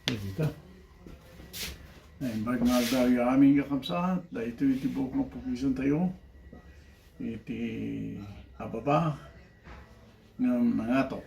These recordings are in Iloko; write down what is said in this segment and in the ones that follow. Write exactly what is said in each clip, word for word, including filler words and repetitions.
Dagita. Naimbag nga aldaw, amin kakabsat, daytoy iti buok nga pukisan tayo. Iti ababa nga nangato.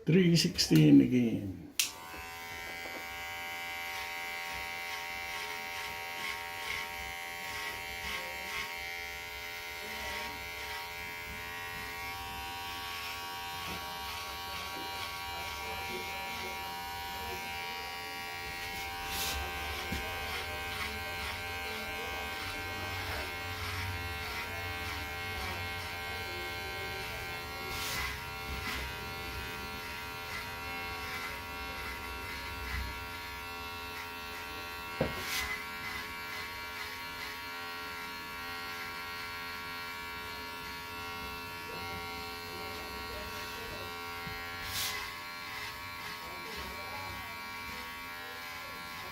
Three sixteen again.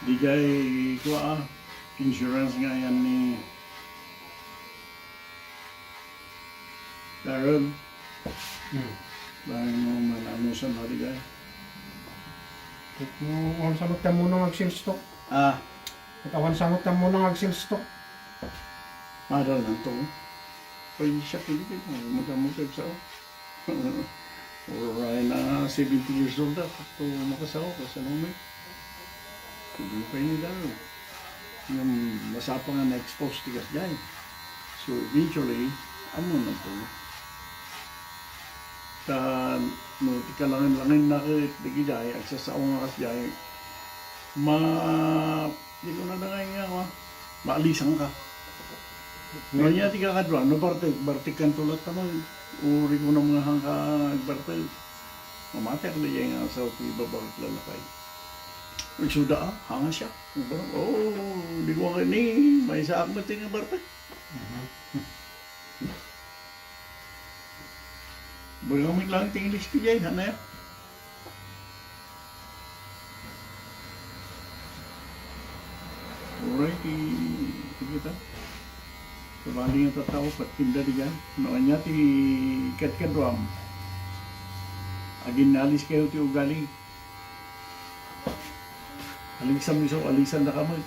Digay kua, insurance nga yan ni Carol. Hmm. Bang mo man ano sa maligay. Ket no, awan sa met tammo nga agsilstok. Ah. Ket awan sa met tammo nga agsilstok. Madal lang to. Pwede siya pili, pwede mo, madamo sa sao. Uray na seventy years old na, to makasawa, kasano mo? Hindi pa yun daw. Yung masapa nga na-expose ti gas dyan. So, eventually, amo na to. Ta, no, ti kalangan-langan na ket, dagijay, agsasao nga kas jay, ma-, di ko na nangay nga, ma-, maalisan ka. No, nya ti kakadua, no, bartek, bartek kan tulat ka, no, uri ko na mga hangka, bartek. Mamatek na jay nga asaw ti babae ket lalaki. Nagsuda, ah, hanga siya. Oh, di ko nga ni, maysa ak met nga bartek. Mhm. Baga mo lang ti English ti jay, hana ya? Uray ti, ti kita. Sabali nga tattao, patkinda di dyan. No, anya ti kadkaduam. Aginalis kayo ti ugali. Alisan iso, alisan da kami.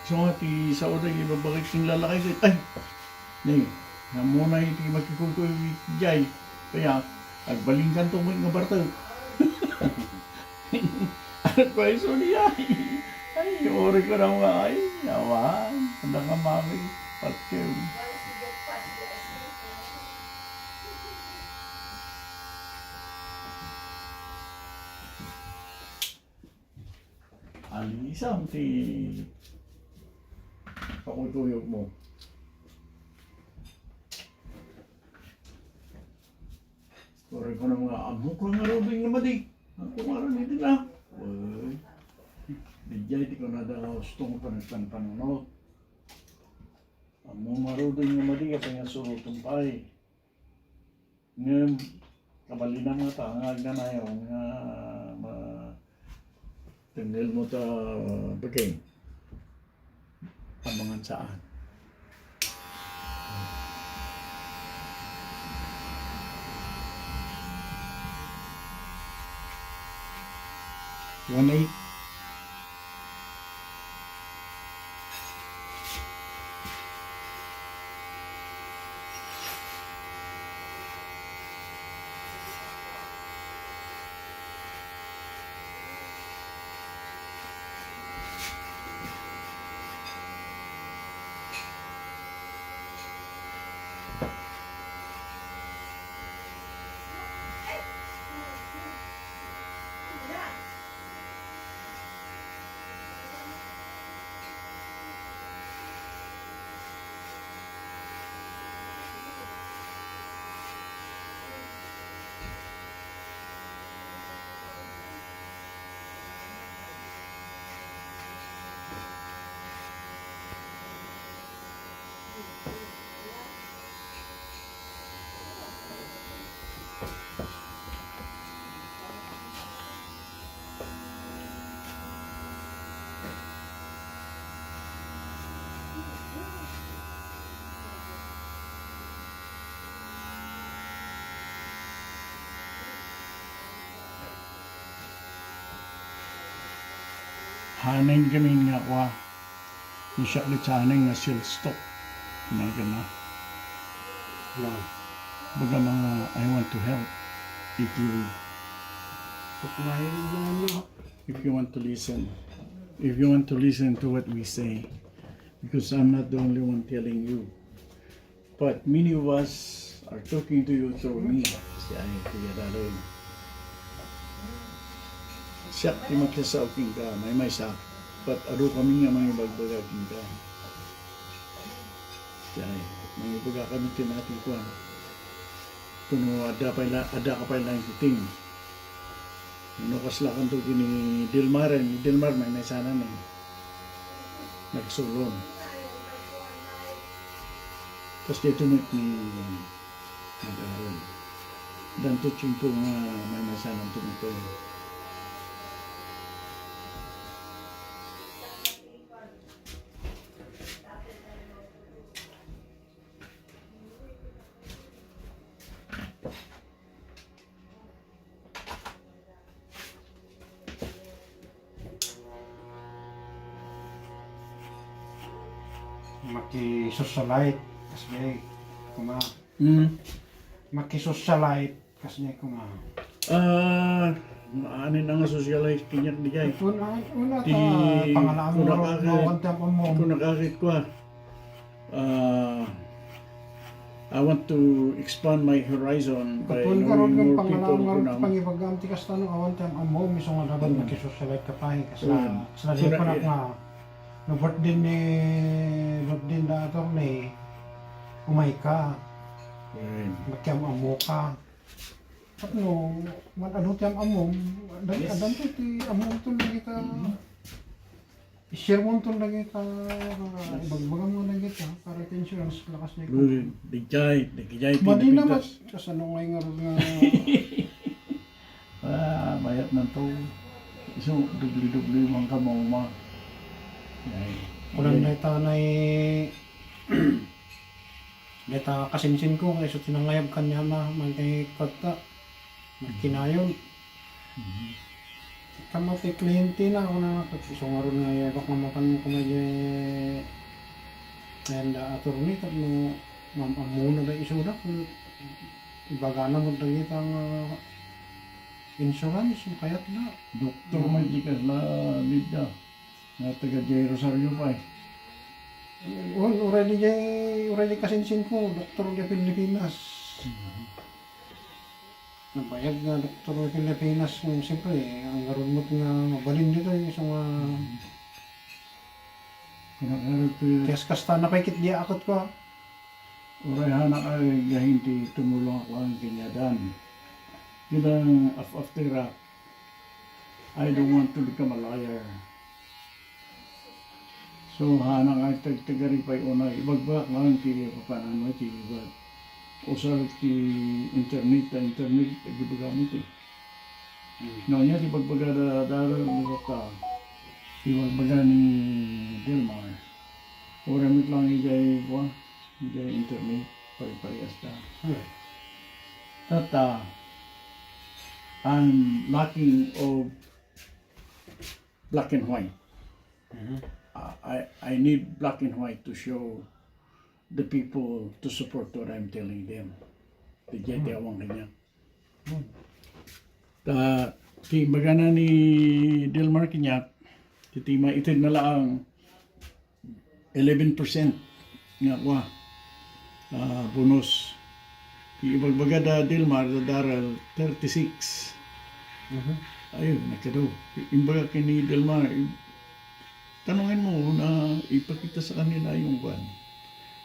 So nga ti sao da ibabagay king lalaki ket, ay! Ni, ammona iti makikulko iti jay. Kaya, agbalin kanto met nga bartek. Ano pa iso niya? Ay, uri ko na nga, ay, awan. Ano nga mami? Patyo. Alisam ti pakuykoyog mo. Uray ko na nga, ammok lang nga rubing nga madi. Ako nga rin iti na. Uy. Didiay ti kunada nga gusto nga panagpanpanunot. Ammo maruding nga madi, kasi nga suruton pa eh. Ngem, kabalinam nga ta, nga agnanayon, nga ma-, tengngel mo ta, bagay. Amangan saan. One eight. Anen gamin nga kua. Ni siak di anen nga sales talk. Nagana. Wow. Baga mga, "I want to help. If you, Tukmayan mo ano. If you want to listen. If you want to listen to what we say. Because I'm not the only one telling you. But many of us are talking to you through me." Siak ti Kuya Darren. Siak ti makisasaok kenka, maymaysa. But adu kami nga mangibagbaga kenka. Siak, mangibaga kami ti nati kuan. Kuno adda pay la-, adda ka pay laeng kiting. No kasla kanto ken ni Delmar, ni Delmar maymaysanan, eh. Nagsulon. Kas daytoy met ni nag-aral. Danto tiempo nga maymaysanan to met. Makisocialite, kasjay, kuma. Hmm. Makisocialite, kasjay, kuma. Ah, anin nga socialite kaniak di jay. Una, una ta, pangalaam mo, kunak-akit, mawan ti am-ammom. Kunak-akit ko, ah. Ah, I want to expand my horizon by knowing more people. Kapuan ka ron nga pangalaam nga ron ti pangibagam ti kasta no awan ti am-ammom, isu nga dapat makisocialite ka pay. Kasla, kasla di pa nak nga, no birthday ni, birthday da attorney, umay ka. Makiam-ammo ka. Tapno, man-adu ti am-ammom, dagiti, yes, addanto ti ammom ton dagita, i-share mo ton dagita, yes, ibagbagam mo dagita, para ti insurance, lakas na ikot. Di jay, di jay, madi na mat, kasano ngay nga rod nga. Ah, bayat na to. Isu, dubli-dubli man ka mauma. Ay, kulang na ita na i-, Dayta kasinsinko, nga isu ti nangayab kaniana, mangikadta, nagkinayon. Mhm. Kama ti kliente na, kuna, isu ngarud nga ayabak nga mapan, kuna, di, ayan da, attorney, tapno, mam-, ammona da isuda, kun ibagana mo dagita nga insurance, kayat na. Doktor, mm, man di kasla, Lydia. Nga taga jay Rosario pay. Un, uray di jay, uray di kasinsinko, doktor di Pilipinas. Mhm. Nabayag nga doktor di Pilipinas, nga siyempre, ang ngarud met nga mabalin ditoy, isu nga, mhm, kinakarag to. Kaya kasta na pay ket di akot ko. Uray hanak ay gahin ti tumulong ako ang kinyadan. Kinang af-, after, ah, I don't want to become a liar. So, hanak ay tagtagari pay unay. Ibagbagak lang ti papanano ti ibat. Usar ti internet, ta internet, ibagbagam iti. Hmm. No, nya ti bagbaga da, da, da, da, ibagbaga ni Delmar. Uray met lang ijay, kua, ijay internet, pare-parehas da. Hmm. Tatta, I'm lacking of black and white. Mhm. Uh, I, I need black and white to show the people to support what I'm telling them. Ti jay ti, hmm, awan kaniak. Hmm. Ta, ti imbagana ni Delmar kaniak, ti, ti maited na laang eleven percent nga kua, ah, bonus. Ti ibagbaga da Delmar, da Daryl, thirty-six. Mhm. Ayun, nagkado. Imbaga ken ni Delmar, i-, tanungin mo na ipakita sa kanila yung kwan.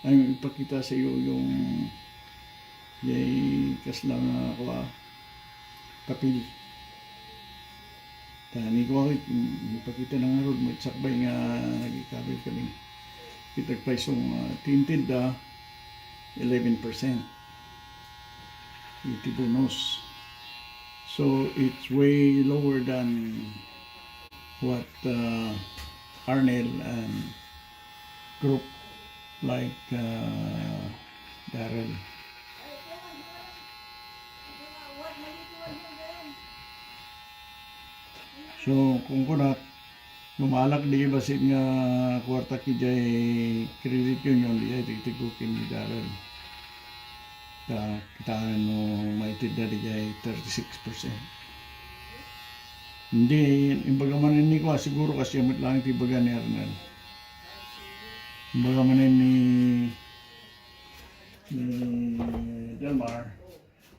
Ay, ipakita sa iyo yung, yung kasla nga kua, papel. Ta ni ko, mm, ipakita na ngarud, may sakbay nga nagikabay kami. Kitag pay so, ah, tinted da, eleven percent. Iti bonus. So, it's way lower than what, uh, Arnel and group like, uh, Daryl. So, kung kunak, Lumalak di bassit nga kuarta idiay credit union, di ay titigko ken ni Daryl. Ta, kitaen no maitedda di ay thirty-six percent. Hindi, imbaga manen ni kua, siguro kasdiay met laeng ti ibaga ni Arnel. Imbaga manen ni, ni Delmar,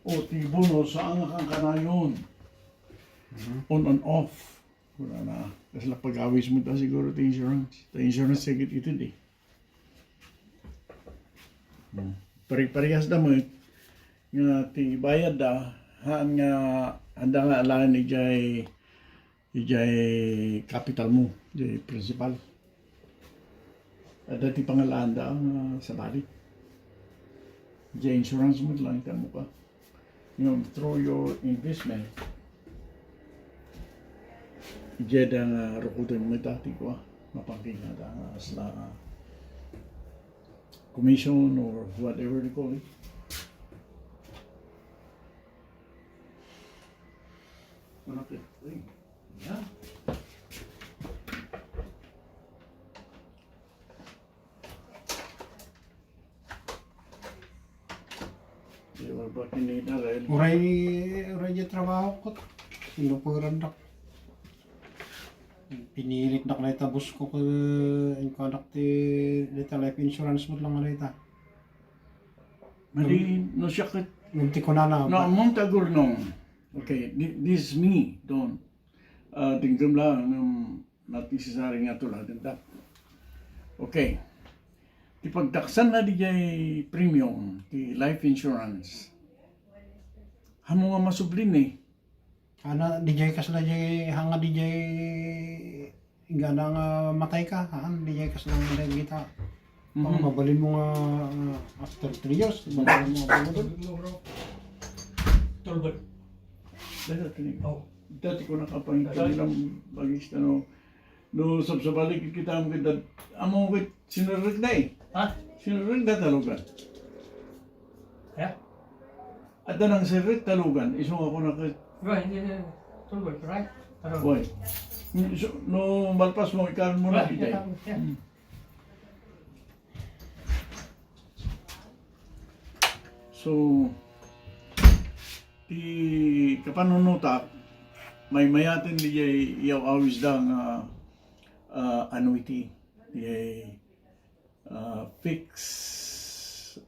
o ti bonus, saan nga kankanayon? Mhm. On and off. Wala na. Kasla pag-awis mo ta siguro ti insurance. Ta insurance, sakit ito di. Hmm. Pare-parehas da met nga ti bayad da, haan nga, anda nga alaen ijay, ijay capital mo, ijay principal. Adda ti pangalaan da nga sabali. Ijay insurance mo lang, ita mo ka. Yung through your investment, ijay da nga rukoten mo ita, ti kua, mapangkingada nga asla commission or whatever they call it. Ano ka? Uy, yeah. Di ba, ba kinita, Red? Uray, uray di trabaho ko. Sinukuran dak. Pinilit dak na itabos ko ka, inkuan dak ti, dita life insurance mo lang na ita. Madi, no siya ket, ngem ti kunana, no, pa- among tagurnong. Okay, thi-, this is me, Don. Ah, denggem lang, um, not necessary nga tuladen ta. Okay. Ti pagdaksan na dijay premium, ti life insurance. Amo nga masubli ni. Ana, dijay kasla jay, hanga dijay, ingana nga matay ka, haan, dijay kasla nga kita. Mhm. Oh, mabalin mo nga, ah, after three years, mabalin mo nga. Tolbad. Dati, oh. Dati ko nakapangita nilang bagis, ano, no, sabsabali kita ang kita, amo kit, sinurrek na eh. Ha? Sinurrek na talugan. Yeah? At nang sirrek talugan, iso nga ako naka- Right, yeah, yeah. Tolbad, right? Ano? Boy. So, no, malpas mo, ikaw mo na, right, kita, yeah, eh. Yeah. Hmm. So, ti kapanunutak, maymayaten dijay iyaw-awis da nga, ah, annuity, dijay, ah, fix,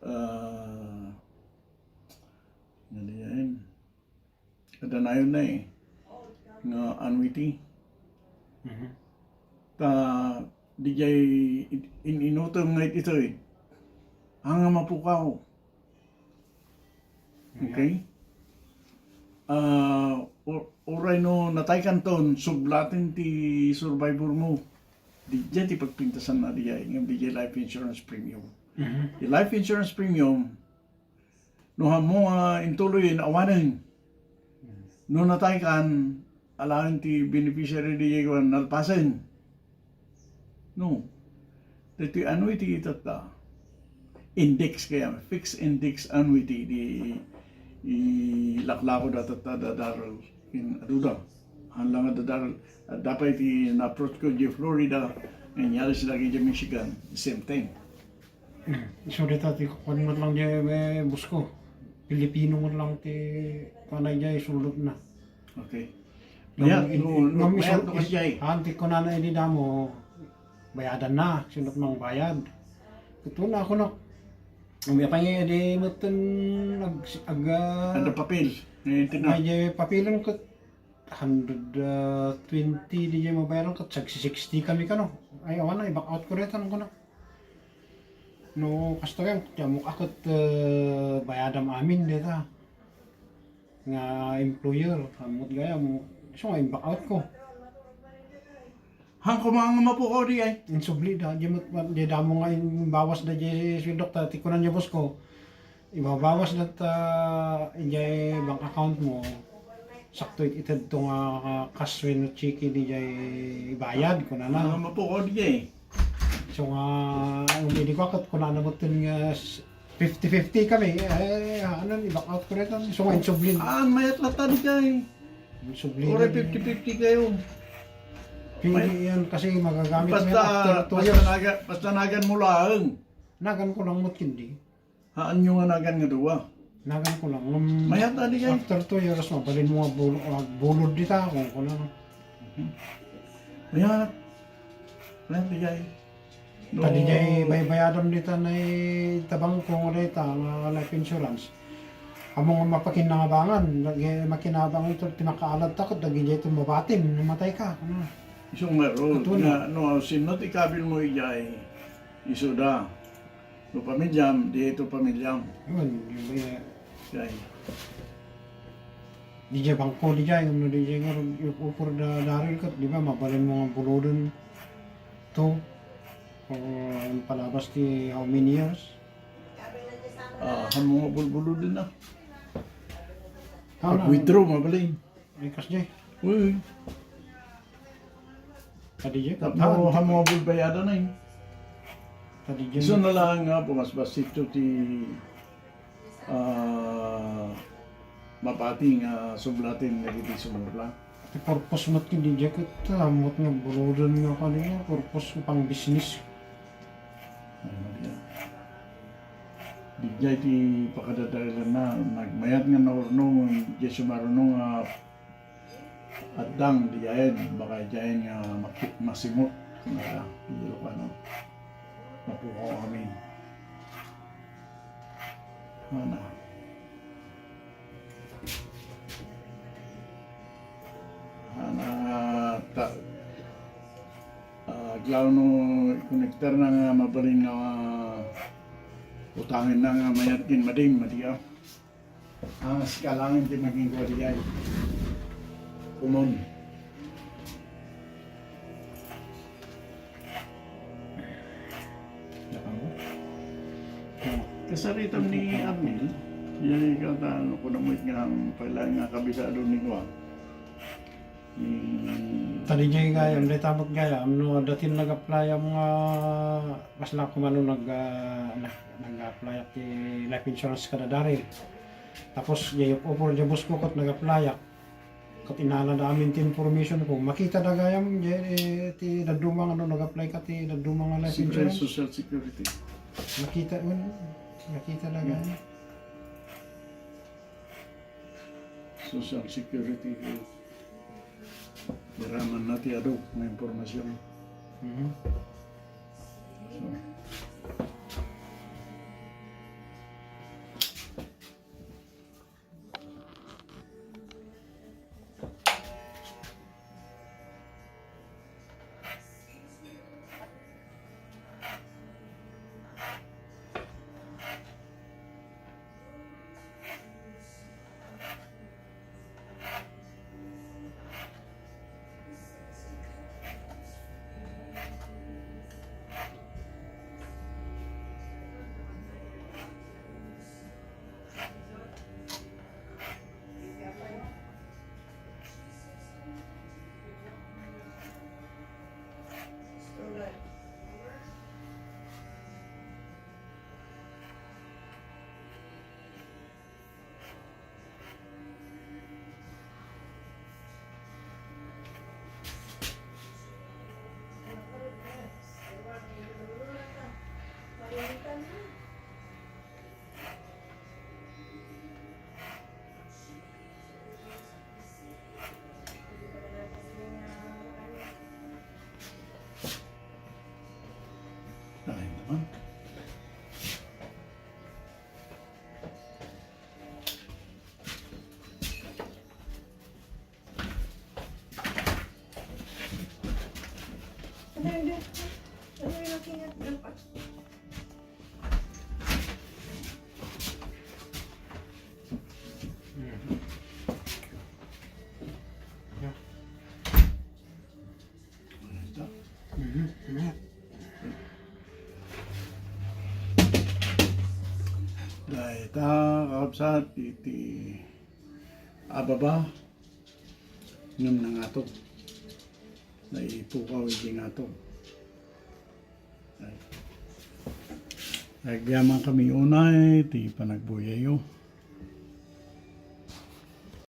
ah, ano yan? Kadanayon na eh, nga annuity. Mhm. Ta, dijay in-, in-, inutom nga it-, itoy. Anga mapukaw. Okay? Ah, u-, uray no natay kanton, sublaten ti survivor mo. Dijay ti pagpintasan na dijay, ngem dijay life insurance premium. Mhm. Ti life insurance premium, no, ammo nga intuloyen, awanen. No natay kan, alaen ti beneficiary di kuan, nalpasen. No. Daytoy annuity itatta. Index kaya, fixed index annuity di ilaklako da tatta da Daryl ken aduda. Haan lang da Daryl. Adda pay ti na-approach ko di Florida, nangyari sila ken Michigan, the same thing. Isu dita ti kuan met lang di, eh, boss ko. Pilipino met lang ti panay di sulod na. Okay. Ngam-, mayat, in-, no, no, ngam-, mayat isu-, no, is-, kajay. Haan ti kunana idi damo, bayadan na, sinot mang bayad. Ito na ako na. Ang may pangin, di mo itong ag-, ag-, ah, ada papel. Ngayon, ito na. May di papel ang kat-, hundred twenty di mabayaran ket sixty kami kano. Ay, awan na, i-back out ko dayta, kunak. No, kastoy, ti ammok a ket, eh, bayadam amin dayta. Nga employer, ammok gayam, isu nga i-back out ko. Haan koma nga mapukaw di ay? Insubli da, di met, di damo nga imbawas da di sueldok ta, ti kunan ni boss ko, ibabawas dayta, ah, idiay bank account mo, sakto it-, itedto nga, ah, cash wenno cheque diay ibayad, kunana. Ah, mapukaw diay. So nga, ang hindi ko akit, kunana mo itong, ah, s-, fifty fifty kami, eh, ano, i-back out ko rin. So nga, insublin. Ah, mayat latta diay. Insublin. Ora fifty fifty kayo. Hindi yan kasi magagamit mo yan after two years. Basta nagan, basta nagan mo laeng. Nagan ko lang met ket di. Haan nyo nga nagan nga dua. Nagan ko lang. Ngem, mayat na di kay. After two years, mabalin mo nga bul-, ah, bulod dita, kung kuno. Mhm. Mayat. Mayat di kay. No. Kadi jay baybayadam dita na itabang ko nga dita nga life insurance. Amo nga mapakinnabangan, lagi makinabang ito, ti makaaladta ket dagiti jay tummabatin, namatay ka. Ano? Isu nga ro, katuna. Nga, no, sinno ti kabil mo ijay, isu da. No pamilyam, di ito pamilyam. Yun, yung, eh, jay. Di jay bangko, di jay, ano, di jay nga, yung upor da, Daryl kat, di ba, mabalin mo nga buloden to, o, ang palabas ti how many years? Ah, haan mo nga bulbuloden na. Tama. Pag-withdraw, mabalin. Ay, kas jay. Uy. Kadi jay, tapno, haan mo nga bulbayadan ay. Kadi jay. Isu na lang nga, pumasbas ito ti, ah, mapati nga sublaten dagiti sumubla. Ti purpose met ket di jay ket, ah, ammot nga buloden nga kadi nga, purpose nga pang-business. Ay, Maria. Di jay ti pakadadaelanna, nagmayat nga naurno, di sumaruno nga addang di ayan, baka diayen nga maki-, masimot, nga di ano, mapukaw amin. Ana. Ana, ta-, ah, aglaw no ikonektar na nga mabalin nga, ah, utangen na nga mayat ken madim, madi, ah. Ah, sika laeng ti maging kuwa di ay. Kumon. Kasaritam ni Arnel, yan yung kata, ano, kunam mo nga, kailangan nga kabisado ni kuwa. Hmm. Kadi jay gayam, dayta met gayam, no, adda ti nag-apply-am nga, kasla kumano nag, ah, nag-, nag-apply-ak ti life insurance kada Daryl. Tapos, jay upor, jay boss ko, ket nag-apply-ak. Ket inalada amin ti information ko. Makita da gayam, jay, eh, ti dadduma nga no, nag-apply ka ti dadduma nga life insurance. Social Security. Makita, un, makita da gayam. Social Security. Iraman na ti adu nga impormasyon. Mhm. So. Ay, naman. Dayta, kakabsat, iti ababa, ngem nangatog. Naipukaw iti ngatog. Ay. Agyaman kami unay ti panagbuyayo.